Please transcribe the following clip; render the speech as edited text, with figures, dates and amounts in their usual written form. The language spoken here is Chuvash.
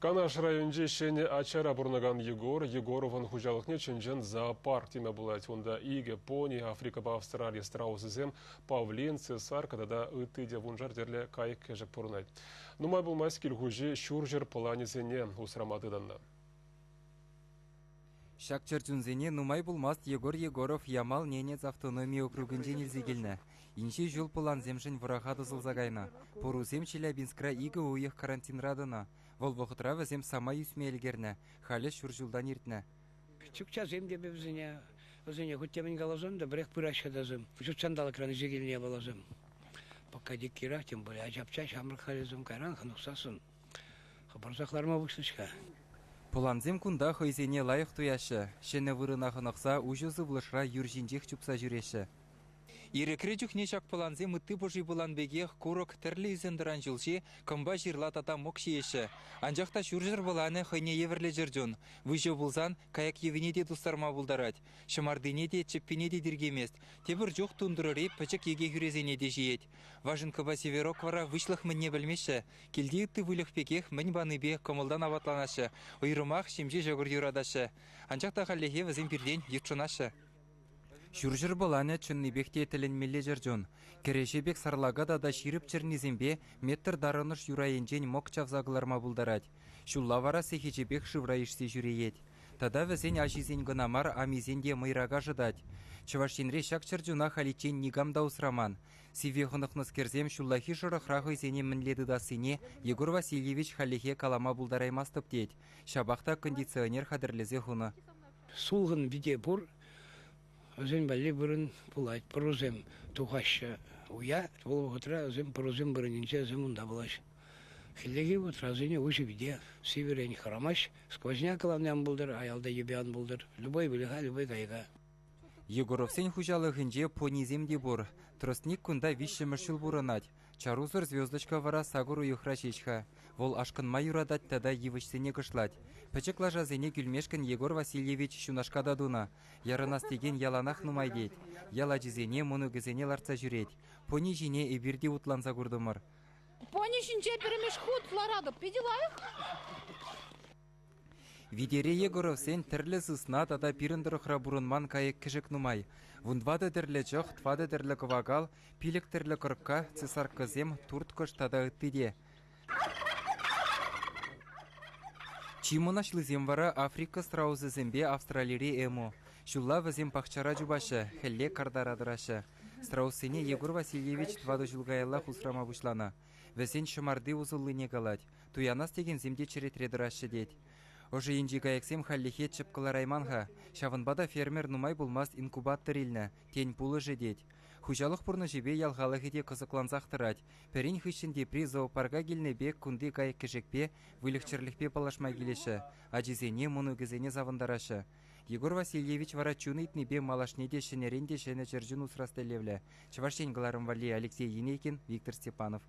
Канаш районӗнчи Ҫӗнӗ Аччара пурӑнакан Егор Егоровӑн хуҫалӑхне чӑн-чӑн зоопарк теме пулать. Унта икӗ пони, Африкӑпа Австрали страусӗсем, павлин, цесарка тата ытти те вуншар тӗрлӗ кайӑк-кӗшӗк пурӑнать. Нумай пулмасть кил хуҫи ҫурҫӗр пӑланӗсене усрама тытӑннӑ. Ҫак чӗрчунсене нумай пулмасть Егор Егоров Ямал-Ненец автономи округӗнчен илсе килнӗ. Инҫе ҫул пӑлансемшӗн вӑраха тӑсӑлса кайнӑ. Пӑрусем Челябинскра икӗ уйӑх карантинра тӑнӑ. Вӑл вӑхӑтра вӗсем самай ӳсме ӗлкӗрнӗ. Халӗ ҫур ҫултан иртнӗ. Чукчасем те вӗсене, вӗсене хуть те мӗн каласан та пӗрех пыраҫҫӗ тасем. Ҫут ҫанталӑкран илсе килнӗ япаласем. Пока диккирах, тем более ачапча ҫамрӑк халӗсем кайран хӑнӑхсассӑн хӑпарсах ларма пуҫлӗҫ-ха. Пӑлансем кунта хӑйсене лайӑх туяҫҫӗ, ҫӗнӗ вырӑна хӑнӑхса уҫӑ сывлӑшра юр ҫинчех чупса ҫӳреҫҫӗ. Ирӗкре чухне ҫак пӑлансем ытти пӑши-пӑлан пекех курӑк, тӗрлӗ ӳсен-тӑран ҫулҫи, кӑмпа-ҫырла тата мӑк ҫиеҫҫӗ. Анчах та ҫурҫӗр пӑланӗ хӑйне евӗрлӗ чӗрчун. Выҫӑ пулсан кайӑк йӑвине те тустарма пултарать. Ҫӑмартине те, чӗппине те тиркемест. Тепӗр чух тундрӑри пӗчӗк йӗке хӳресене те ҫиет. Вашинкӑпа Северок вара выҫлӑх мӗнне пӗлмеҫҫӗ. Килти ытти выльӑх пекех мӗн панипе кӑмӑлтан апатланаҫҫӗ. Уйрӑмах ҫемҫе ҫӑкӑр юратаҫҫӗ. Анчах та хальлӗхе вӗсем пиртен ютшӑнаҫҫӗ. Ҫурҫӗр пӑланӗ чӑннипех те тӗлӗнмелле чӗрчун. Кӗреҫе пек сарлака тата ҫирӗп чӗрнисемпе метр тарӑнӑш юр айӗнчен мӑк чавса кӑларма пултарать. Ҫулла вара сехечӗпех шывра ишсе ҫӳреет. Тата вӗсен аҫисен кӑна мар, амисен те мӑйрака шӑтать. Чӑваш Енре ҫак чӗрчуна халиччен никам та усраман. Сивве хӑнӑхнӑскерсем ҫуллахи шӑрӑхра хӑйсене мӗнле тытассине Егор Васильевич хальлӗхе калама пултараймастӑп тет. Ҫапах та кондиционер хатӗрлесе хунӑ. Сулхӑн вите пур, вӗсен валли вырӑн пулать. Пӑрусем тухаҫҫӗ уя, вӑл вӑхӑтра вӗсем пӑрусем вырӑнӗнче вӗсем унта пулаҫҫӗ. Хӗллехи вӑхӑтра вӗсене уҫӑ вите, сивӗрен хӑрамасть. Сквозняк главный ан пултӑр, аялта йӗпе ан пултӑр. Любой выльӑха, любой кайӑка. Егоровсен хуҫалӑхӗнче понисем те пур. Тростник кунта виҫҫӗмӗш ҫул пурӑнать. Чарусӑр звездочка вара сакӑр уйӑхра ҫеҫ-ха. Вӑл ашкӑнма юратать тата йывӑҫсене кӑшлать. Пӗчӗк лашасене кӳлмешкӗн Егор Васильевич ҫунашка та тунӑ. Ярӑнас текен яланах нумай тет. Ял ачисене, мӑнукӗсене лартса ҫӳрет. Пони ҫине эпир те утланса куртӑмӑр. Пони ҫинче пӗрремӗш хут ларатӑп. Питӗ лайӑх. Витере Егоровсен тӗрлӗ сысна тата пирӗн тӑрӑхра пурӑнман кайӑк-кӗшӗк нумай. Вунтӑватӑ тӗрлӗ чӑх, тӑватӑ тӗрлӗ кӑвакал, пилӗк тӗрлӗ кӑркка, цесаркӑсем, турткӑш тата ытти те. Чи мӑнаҫлисем вара Африка страусӗсемпе Австралири эму. Ҫулла вӗсем пахчара чупаҫҫӗ, хӗлле картара тӑраҫҫӗ. Страуссене Егор Васильевич тӑватӑ ҫул каяллах усрама пуҫланӑ. Вӗсен ҫӑмарти усӑллине калать, туянас текенсем те черетре тӑраҫҫӗ тет. Ӑшӑ енчи кайӑксем хальлӗхе чӗп кӑларайман-ха. Ҫавӑнпа та фермер нумай пулмасть инкубатор илнӗ, тен, пулӑшӗ тет. Хуҫалӑх пурнӑҫӗпе ял халӑхӗ те кӑсӑклансах тӑрать. Пӗрин хыҫҫӑн тепри зоопарка килнӗ пек кунти кайӑк-кӗшӗкпе, выльӑх-чӗрлӗхпе паллашма килеҫҫӗ, ачисене, мӑнукӗсене савӑнтараҫҫӗ. Егор Васильевич вара чун ыйтнипе малашне те ҫӗнӗрен те ҫӗнӗ чӗрчун усрас тӗллевлӗ. Чӑваш Ен кӑларӑм валли Алексей Енейкин, Виктор Степанов.